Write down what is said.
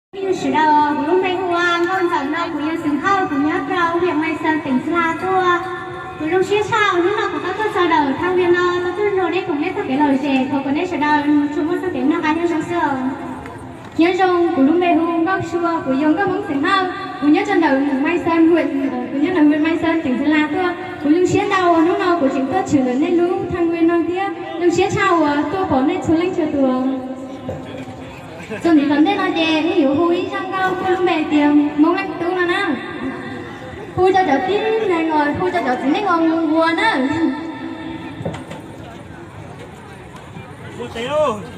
Sawv daws, kuv lub npe hu ua Nkauj Ntxawm no, kuv yog xeem Hawj, kuv nyob rau huyện Mai Sơn, tỉnh Sơn La tuaj. Kuv zoo siab tshaj uas hnub no kuv tau tuaj sawv daws thaj viaj no, tau tuaj nrog neb koom neb txoj kev lom zem, thov kom neb sawv daws tsuas muaj txoj kev noj qab nyob zoo xwb os. Nyob zoo, kuv lub npe hu Nkauj Sua, kuv yog nkauj Hmoob xeem Hawj, kuv nyob rau ntawm Mai Sơn huyện, kuv nyob ntawm huyện Mai Sơn, tỉnh Sơn La tuaj. Kuv zoo siab ntau uas hnub no kuv tseem tuaj tshwm ntawm nej lub thaj viaj no thiab zoo siab tshaj uas tuaj pom nej txhua leej txhua tus. Txuas ntxiv tom ntej no ces wb yuav hu ib zaj nkauj muaj lub npe tias Hmoob Leej Tub no na. Hu rau cov tib neeg, hu rau cov txiv neej uas nquag na. Ua tes lauj.